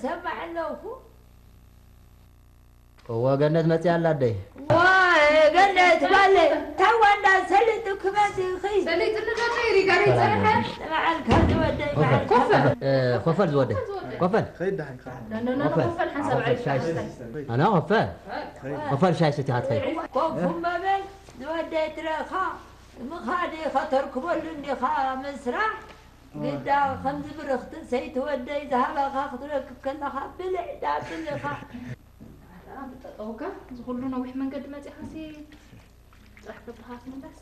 ሰማዕ ኣለኹ። እወ፣ ገነት መጽያ ኣላ ኣደይ። ዋይ፣ ገነት ባለ፣ ታዋንዳ ሰሊጡ ክመጽእ ኢኺ። ሰሊጥኒ ዶ ጠይሪ፣ ጋር ይጸንሐ? በዓልካ ዝወደይ፣ ኮፈል፣ በዓልካ። ኮፈል። እ፣ ኮፈል ዝወደይ። ኮፈል። ከይድ ደሓን፣ ከይድ። ኖ፣ ኖ፣ ኖ፣ ኮፈል። ኮፈል ሓንሳብ ኮፈል፣ ዕረፍቲ ሻይ ሓንሳብ። ስተ። ኣና ኮፈል። ኮፈል ሻይ ሰቲኻ ትኸይድ። ኮፍ እሞ በል፣ ዝወደይ ትረኻ፣ ምኻድ ኢኻ ተርክበሉ እንዲኻ ምስራሕ። ግዳ ከምዚ ብርኽቲ ሰይቲ ወደይ ዝሃባኻ ክትረክብ ከለኻ ብልዕ ዳብል ኢኻ። ጠጠውካ፣ እዚ ኩሉ ነዊሕ መንገዲ መጺኻሲ ጥራሕ ክብድኻ ትምለስ።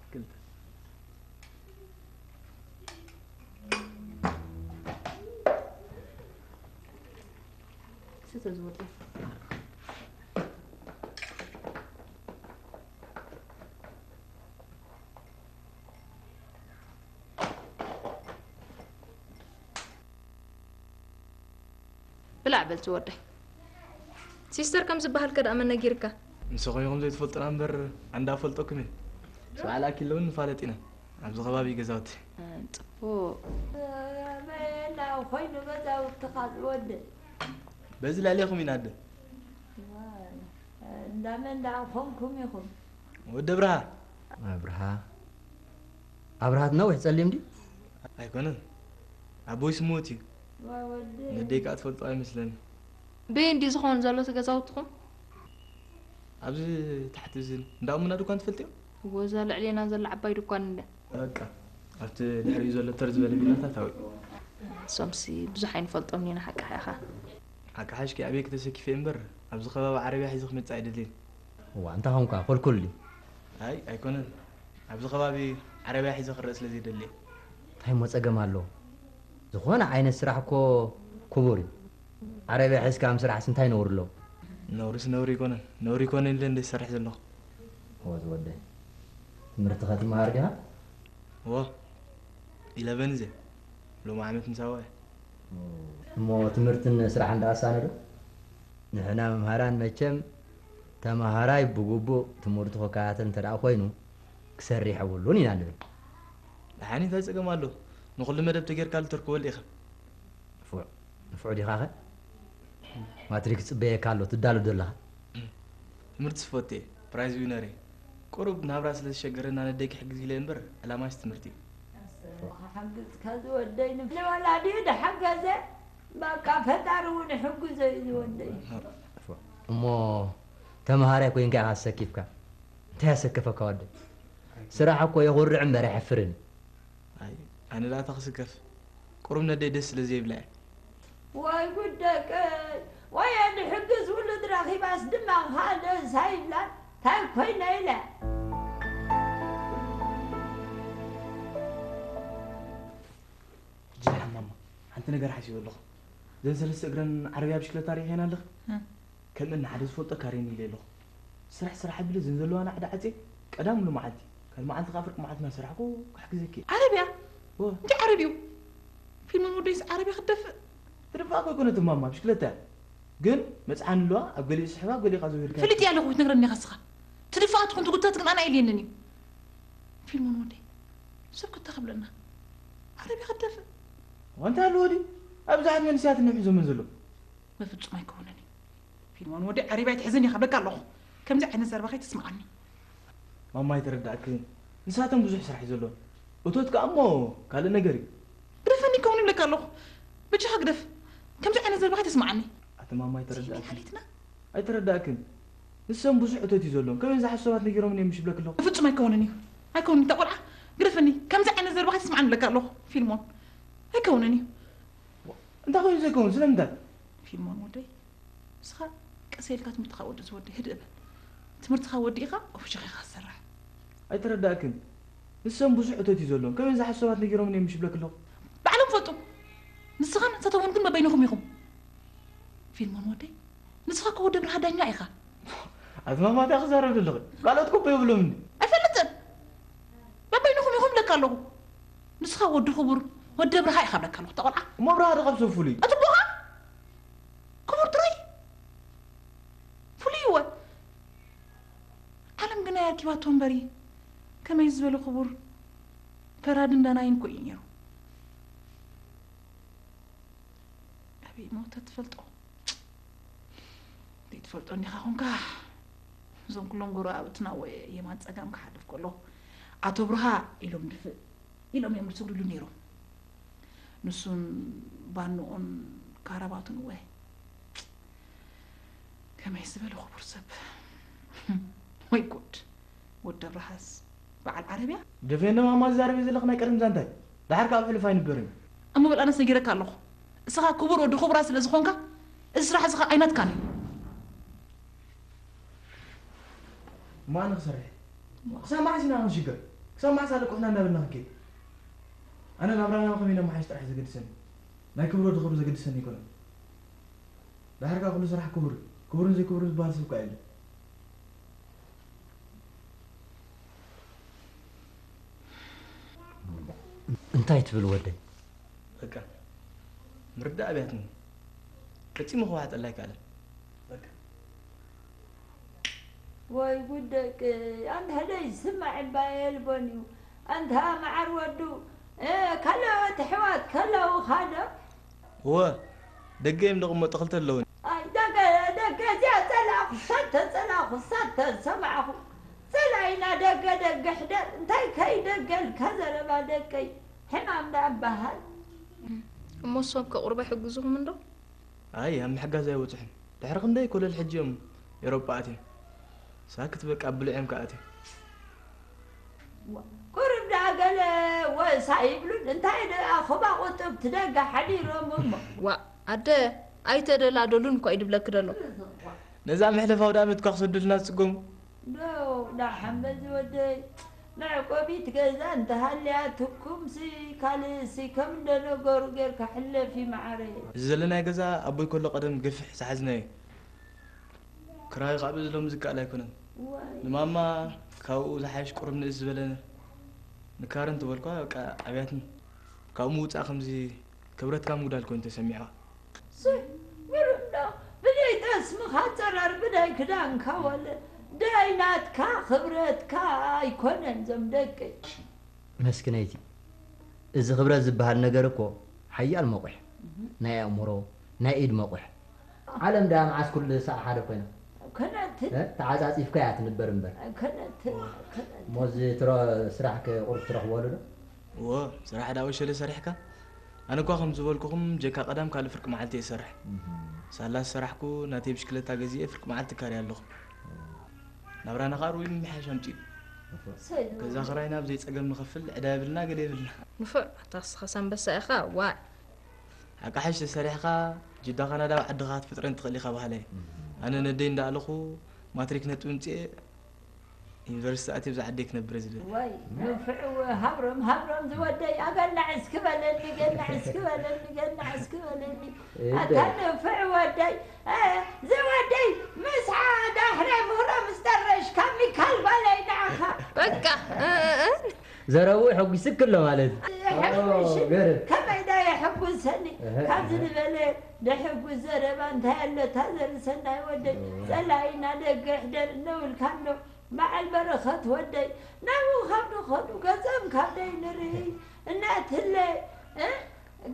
ክልተ። ስተ ዝወደ። ብላዕ በል ዝወደይ። ሲስተር ከም ዝበሃል ከ ደኣ መን ነጊርካ? ንስኹም ኢኹም ዘይትፈልጡና እምበር፣ ኣንዳ ፈልጠኩም እየ። ምስ በዓል ኣኪለ እውን ንፋለጥ ኢና። ኣብዚ ከባቢ ገዛውቲ። እ፣ ጽቡቕ። በየና ኮይኑ ገዛውትኻ ዝወደይ? በዚ ልዕሌኹም ኢና ኣደ። ዋይ፣ እንዳ መን ደኣ ኮንኩም ኢኹም? ወዲ ኣብርሃ። ኣብርሃ። ኣብርሃ እቲ ነዊሕ ጸሊም ድዩ? ኣይኮነን። ኣቦይ ስምዎት እዩ። ዋይ ወደይ። ነደይ ከኣ ትፈልጦ ኣይመስለኒ። በየን ድዩ ዝኾን ዘሎ እቲ ገዛውትኹም? ኣብዚ ታሕቲ እዚ እንዳ እሙና ድኳን ትፈልጥዮ? እወ፣ እዛ ልዕሌና ዘላ ዓባይ ድኳን እንድያ። በቃ፣ ኣብቲ ድሕሪኡ ዘሎ ተር ዝበለ ቪላታት ኣብኡ። እሶምሲ ብዙሕ ኣይንፈልጦምን ኢና፣ ሓቅኻ ኢኻ። ሓቂ ሓሽኪ ኣበይ ክተሰኪፈ እምበር፣ ኣብዚ ከባቢ ዓረብያ ሒዘ ክመጽእ ኣይደልን። እዋ፣ እንታይ ኾንካ? ኮልኩል ድዩ? ኣይ፣ ኣይኮነን። ኣብዚ ከባቢ ዓረብያ ሒዘ ክረአ ስለ ዘይደሊ እየ። እንታይ እሞ ጸገም ኣለዎ? ዝኾነ ዓይነት ስራሕ እኮ ክቡር እዩ። ዓረብያ ሒዝካ ምስራሕስ እንታይ ነውሪ ኣለዎ? ነውሪስ ነውሪ ኣይኮነን። ነውሪ ኣይኮነን ኢለ እንደ ዝሰርሕ ዘለኹ። እወ ዝወደይ፣ ትምህርቲ ከትመሃር ዲኻ? እወ፣ ኢለቨን እየ። ሎሚ ዓመት ምሳዋ እየ። እሞ ትምህርትን ስራሕን ደኣ ኣሳነ ዶ? ንሕና መምሃራን መቸም ተመሃራይ ብግቡእ ትምህርቱ ክከታተል እንተ ደኣ ኮይኑ ክሰርሕ የብሉን ኢና ንብል። ደሓን እንታይ ጸገም ኣሎ? ንኹሉ መደብ ተጌርካሉ ተርክበሉ ኢኻ። ንፉዕ፣ ንፉዕ ዲኻኸ? ማትሪክ ጽበየካ ኣሎ፣ ትዳሎ ዶ ኣለኻ? ትምህርቲ ስፈቴ፣ ፕራይዝ ዊነር እየ። ቁሩብ ናብራ ስለ ዝሸገረና ነደይ ክሕግዝ ኢለ እምበር፣ ዕላማይስ ትምህርቲ እዩ። ክሕግዝ ከዚ ወደይ ንወላዲኡ ድሓገዘ፣ በቃ ፈጣሪ እውን ይሕግዞ እዩ ዝወደይ። እሞ ተምሃራይ ኮይንካ ኢኻ ዝሰኪፍካ። እንታይ ኣሰከፈካ ወደይ? ስራሕ እኮ የኹርዕ እምበር ኣየሕፍርን። ኣይ፣ ኣነ ደኣ ተኽስከፍ። ቁሩብ ነደይ ደስ ስለ ዘይብላ እየ። ወይ ጉድ ደቀይ፣ ወይ ኣነ ሕግዝ ውሉድ ረኺባስ ድማ ኻልእ ሳይብላ ታይ ኮይነ ኢለ። ጅርሓን ማማ፣ ሓንቲ ነገር ሓሲበ ኣለኹ። ዘን ሰለስተ እግረን ዓረብያ ብሽክለታ ርኢኸን ኣለኺ? እ። ከምእን ሓደ ዝፈልጦ ካሬን ኢለ ኣለኹ። ስራሕ ስራሕ ኣቢለ ዘን ዘለዋ ናዕዲ ዓጽየ ቀዳም ሎመዓልቲ፣ ካልእ መዓልቲ ከኣ ፍርቂ መዓልቲ እናሰራሕኩ ክሕግዘኪ እየ። ዓረብያ? እወ። እንታይ ዓረብዩ? ፊልሞን ወደይስ ዓረብያ ክትደፍእ? ትድፋእ እኮ ኣይኮነትን ማማ፣ ብሽክለታ እያ። ግን መጽዓኒ ኣለዋ፣ ኣብ ገሊኡ ስሕባ፣ ኣብ ገሊኡ ከኣ ዘውሂድካ። ፍልጥ እያ ኣለኹ ክትነግረኒ ኢኻ ንስኻ። ትድፋእ ትኹን ትጉተት ግን ኣነ ኣየድልየንን እዩ። ፊልሞን ወደይ፣ ሰብ ክተኽብለና። ዓረብያ ክትደፍእ? ዋንታ ኣለዎ ድዩ? ኣብዛሓት መንእሰያት እንሕዞምን ዘሎ። በፍጹም ኣይከውንን እዩ። ፊልሞን ወዲ ዓረብያ ኣይትሕዝን ኢኻ ብለካ ኣለኹ። ከምዚ ዓይነት ዘረባ ከይትስምዓኒ። ማማ ኣይተረዳእክን። ንሳቶም ብዙሕ ስራሕ እዩ ዘለዎም። እቶት ከኣ እሞ ካልእ ነገር እዩ። ግደፈኒ ይከውን ይብለካ ኣለኹ። በጃኻ ግደፍ። ከምዚ ዓይነት ዘረባ ከይትስምዓኒ። ኣቲ ማማ ኣይተረዳእክን። ሓሊትና? ኣይተረዳእክን። ንሶም ብዙሕ እቶት እዩ ዘለዎም። ከመይ ዝሓሱ ሰባት ነጊሮምን እዮም ምሽ ይብለክ ኣለኹ። በፍጹም ኣይከውንን እዩ። ኣይከውንን፣ እታ ቆልዓ ግደፈኒ። ከምዚ ዓይነት ዘረባ ከይትስምዓኒ ይብለካ ኣለኹ። ፊልሞን። ኣይከውንን እዩ። እንታይ ኮይኑ ዘይከውን? ስለምንታይ? ፊልሞን ወደይ፣ ንስኻ ቀስ ኢልካ ትምህርትኻ ወዲ ዝወዲ፣ ህድእ በል። ትምህርትኻ ወዲእኻ፣ ኦፍሽኻ ኢኻ ትሰርሕ። ኣይተረዳእክን። ንሶም ብዙሕ እቶት እዩ ዘለዎም። ከመይ ዝሓሱ ሰባት ነጊሮምን እዮም ምሽ ይብለክ ኣለኹ። ባዕሎም ፈልጡ። ንስኻን ንሳቶምን ግን በበይንኹም ኢኹም። ፊልሞን ወደይ፣ ንስኻ እኮ ወዲ ብርሃ ዳኛ ኢኻ። ኣቲ ማማ እንታይ ክዛረብ ዘለኺ? ካልኦት ኮቦ የብሎም እንዲ? ኣይፈልጥን። በበይንኹም ኢኹም ብለካ ኣለኹ። ንስኻ ወዲ ክቡር፣ ወዲ ብርሃ ኢኻ ብለካ ኣለኹ። እታ ቆልዓ። እሞ ብርሃ ዶ ካብ ሰብ ፍሉይ? እቲ ቦኻ ክቡር ጥራይ። ናይ ኣኪባቶ እምበሪ ከመይ ዝበለ ክቡር ፈራድን ዳናይን እኮ እዩ ነይሩ። ኣበይ ሞተ ትፈልጦ? ዘይትፈልጦ እንዲኻ ኾንካ። እዞም ኩሎም ጎረባብትና ወ የማን ጸጋም ክሓልፍ ከሎ ኣቶ ብርሃ ኢሎም ድፍእ ኢሎም እዮም ዝስግድሉ ነይሮም። ንሱን ባንኡን ካራባቱን ወ ከመይ ዝበለ ክቡር ሰብ። ወይ ጉድ። ወዲ ኣብርሃስ በዓል ዓረብያ። ደፈነ ማማ ዝዛረብ ዘለኽ ናይ ቀደም ዛንታይ ድሓር ካብ ሕሉፍ ኣይንበርን። እሞ በል ኣነስ ነጊረካ ኣለኹ። እስኻ ክቡር ወዲ ክቡራት ስለ ዝኾንካ እዚ ስራሕ እዚ ኸኣ ኣይናትካን እዩ። እሞ ኣነ ክሰርሕ ክሳብ መዓስ ኢና ክንሽገር? ክሳብ መዓስ ኣለቁሕና እንዳበልና ክንከይድ? ኣነ ናብራና ከመይ ነመሓይሽ ጥራሕ ዘገድሰኒ፣ ናይ ክብሪ ወዲ ክብሪ ዘገድሰኒ ኣይኮነን። ድሓር ከኣ ኩሉ ስራሕ ክቡር እዩ። ክቡርን ዘይክቡርን ዝበሃል ሰብ ከኣ የለን። እንታይ ትብል ወደይ? በቃ ምርዳእ ኣብያትኒ። ፈጺሙ ክዋሕጠላ ኣይከኣለን። በቃ። ወይ ጉድ ደቂ ኣንታ ደይ ዝስማዕ እባ የልቦን እዩ ኣንታ መዓር ወዱ እ፣ ካልኦት ኣሕዋት ከለውኻ ዶ? እወ ደገ እዮም ደቕመጡ ክልተ ኣለውኒ። ኣይ ደገ ደገ እዚኣ ጸላእኹ ሰተ ጸላእኹ ሰተ ሰማዕኹ ጸላኢና ደገ ደገ ሕደር እንታይ ከይደገልካ ዘረባ ደቀይ ሕማም ደኣ እበሃል። እሞ እሶም ከ ቁሩብ ኣይሕግዙኹምን ዶ? ኣይ ኣብ ምሕጋዝ ኣይበጽሑን። ድሕሪ ክንደይ ኮለል ሕጂ እዮም ኤሮጳ ኣትዮም። ሳክት በቃ ኣብ ብልዒኦም ከኣ ኣትዮም። ቁሩብ ደኣ ገለ ወሳ ይብሉን እንታይ ደኣ ኹባ ቁጥብቲ ደገ ሓዲሮም እሞ። ዋእ ኣደ ኣይተደላደሉን እኳ እዩ ድብለኪ ደሎ። ነዛ መሕለፊ ኣውደኣመት እኳ ክሰዱልና ዝጽገሙ። ዶ ደሓን በዚ ወደይ መዕቆቢት ገዛ እንተሃልያትኩምሲ ካልእሲ ከም እንደነገሩ ጌርካ ሕለፊ መዓረይ። እዚ ዘለናዮ ገዛ ኣቦይ ከሎ ቀደም ገፊሕ ዝሓዝናዮ እዩ። ክራዩ ከዓ በዚ ሎሚ ዝከኣል ኣይኮነን። እዋይ። ንማማ ካብኡ ዝሓይሽ ቁሩብ ንእስ ዝበለ ንካረን ተበልኳ በቃ ኣብያትኒ። ካብኡ ምውፃእ ከምዚ ክብረትካ ምጉዳል ኮይኑ ተሰሚዕዋ። ሱይ ግርም ዶ ብደይ ጠስምኻ ጸረር ብደይ ክዳንካ ወለ ደይ ናትካ ክብረትካ ኣይኮነን ዞም ደቀይ። መስክነይቲ እዚ ክብረት ዝበሃል ነገር እኮ ሓያል መቑሕ ናይ ኣእምሮ ናይ ኢድ መቑሕ ዓለም ደኣ መዓስ ኩሉ ሳዕ ሓደ ኮይና ኣይኮነትን እ? ተዓጻጺፍካ እያ ትንበር እምበር ኣይኮነትን ኣይኮነትን እሞ እዚ ትረ- ስራሕ ከ ቁሩብ ትረኽበሉ ዶ? እዎ ስራሕ ዳ ወሸለ ሰሪሕካ ኣነ እኳ ከም ዝበልኩኹም ጀካ ቀዳም ካልእ ፍርቂ መዓልቲ እየ ዝሰርሕ። ሳላ ዝሰራሕኩ ናተይ ብሽክለታ ገዚኤ ፍርቂ መዓልቲ እካርያ ኣለኹ። ናብራና ኸኣ ርኡይ ምምሕያሽ ኣምጺኡ። ገዛ ኽራይና ብዘይ ጸገም ንኸፍል ዕዳ የብልና ገለ የብልና። ንፉዕ ኣታ እስኻስ ኣንበሳ ኢኻ ዋእ። ሓቃ ሓሽ ተሰሪሕኻ ጅዳ ካናዳ ኣብ ዓድኻ ክትፍጥረን ትኽእል ኢኻ በሃላይ። ኣነ ነደይ እንዳኣለኹ ማትሪክ ነጥቢ ኣምጺኤ ዩኒቨርሲቲ ኣትየ ብዛ ዓደይ ክነብር እየ ዝብል። ዋይ ንፍዕ ሃብሮም ሃብሮም ዝወደይ ኣገናዕ እስኪ በለኒ ገናዕ እስኪ በለኒ ገናዕ እስኪ በለኒ ኣታ ንፍዕ ወደይ ዝወደይ ምስዓ ዳሕራይ ምህሮ ምስ ጠረሽካ ሚካል በለይ ንዓኻ በቃ ዘረብኡ የሐጒስኪ ኣሎ ማለት እዩ። የሐጉስኒ ገርም። ከመይ ዳ የሐጉሰኒ እህ፣ ካብዚ እህ። ዝበለ ደሕጉስ ዘረባ እንታይ ኣሎ እታ ዘርእሰናይ ወደይ ጸላኢና ደገ ይሕደር እነብልካ እንዶ በዓል በረኸት ወደይ ናብኡ ካብ ንኸዱ ገጾም ካብ ደይ ንርኢ እናትለ እ?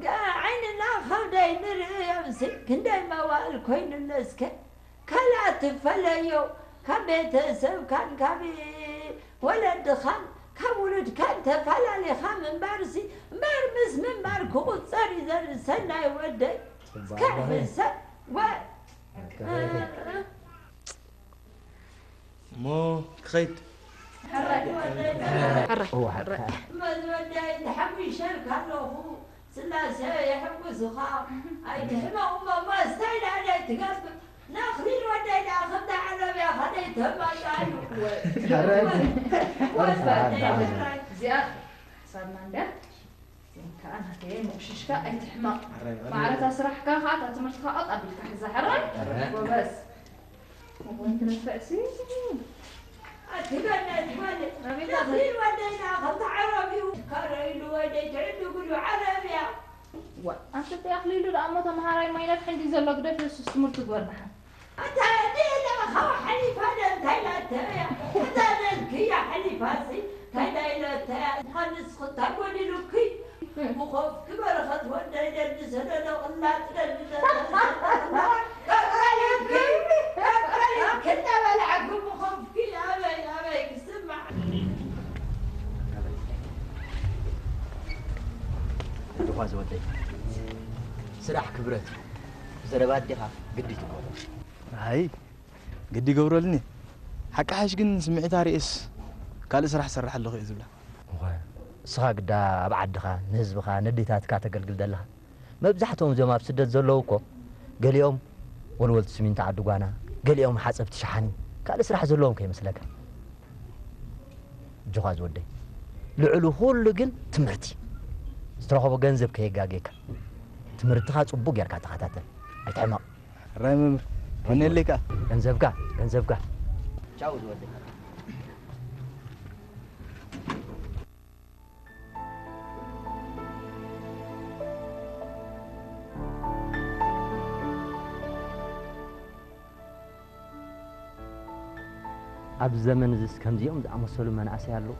ገ- ዓይንና ካብ ደይ ንርኢ እዮምሲ ክንደይ መዋእል ኮይኑለስከ ካልኣት ትፈለዮ ካብ ቤተሰብካን ካብ ወለድኻን ካብ ውሉድካን ተፈላለኻ ምንባርሲ እምበር ምስ ምንባር ክቑጸር እዩ ዘርኢ ሰናይ ወደይ እስከ ሕሰብ ጓል እሞ ክኸይድ ሕራይ ሕራይ እሞ ዝወደይ ተሓጒሸልካ ኣለኹ ስላሴ የሐጉስኻ ኣይትሕመቕ እሞ ማስታይ ናደይ ትገብር ንኣኽሊል ወደይ ደኣ ከምታ ዓረብያ ኸደይ ተማጣዩ እዚኣ ሓሳብና እንድያ እዚኣን ከዓ ናተየ መቑሽሽካ ኣይትሕመቕ ማዕረታ ስራሕካ ከዓ እታ ትምህርትኻ ቀጥ ኣቢልካ ሕዛ ሕራይ ጎበዝ እዋን ክነፍዕሲ ኣቲ ገነት ማለት ኣቤት ኣቤት። ነኺድ ወደይና ከምቲ ዓረብ እዩ ካረ ኢሉ ወደይ ትዕድግሉ ዓረብ እያ ዋ ኣንተ ኣኽሊሉ ደኣ እሞ ተምሃራይ ማይነት ሕንዲ ዘሎ ግደፍ የሱስ ትምህርቱ ግበር ደሓን ኣታ ዲላ ኻው ሓሊፋ ደ እንታይ ላተ እያ እታ ደ ንስኺ እንታይ ጎዲሉኪ? ምኾፍኪ በረኸት ወደይ ደሊ ሰደደ ቅላጥ ደሊ ዘተሰደደ ቅላጥ ቀበልኪ፣ ቀበልኪ እናበላዕኪ ምኾፍኪ ኣበይ ኣበይ ክስማዕ። ድኳ ዝወደይ ስራሕ ክብረት እዩ። ዘረባ ኣዴኻ ግዲ ትገብሮ። ኣይ ግዲ ይገብረልኒ። ሓቂ ሓሽ ግን ስምዒታ ርእስ ካልእ ስራሕ ሰርሕ ኣለኹ እየ ዝብላ። እወ፣ እስኻ ግዳ ኣብ ዓድኻ ንህዝብኻ ነዴታትካ ተገልግል ዘለኻ። መብዛሕትኦም እዞም ኣብ ስደት ዘለዉ እኮ ገሊኦም ወልወልቲ ስሚንቶ ዓዲ ጓና፣ ገሊኦም ሓፀብቲ ሸሓኒ፣ ካልእ ስራሕ ዘለዎም ከይመስለካ። እጆኻ ዝወደይ፣ ልዕሊ ኩሉ ግን ትምህርቲ፣ ዝተረኸቦ ገንዘብ ከየጋጌካ። ትምህርትኻ ፅቡቅ ጌርካ ተኸታተል፣ ኣይትሕመቕ። ራይ መምህር፣ ከነለይ ከኣ። ገንዘብካ፣ ገንዘብካ። ቻው ዝወደይ። ኣብዚ ዘመን እዚስ ከምዚኦም ዝኣመሰሉ መናእሰይ ኣለዉ።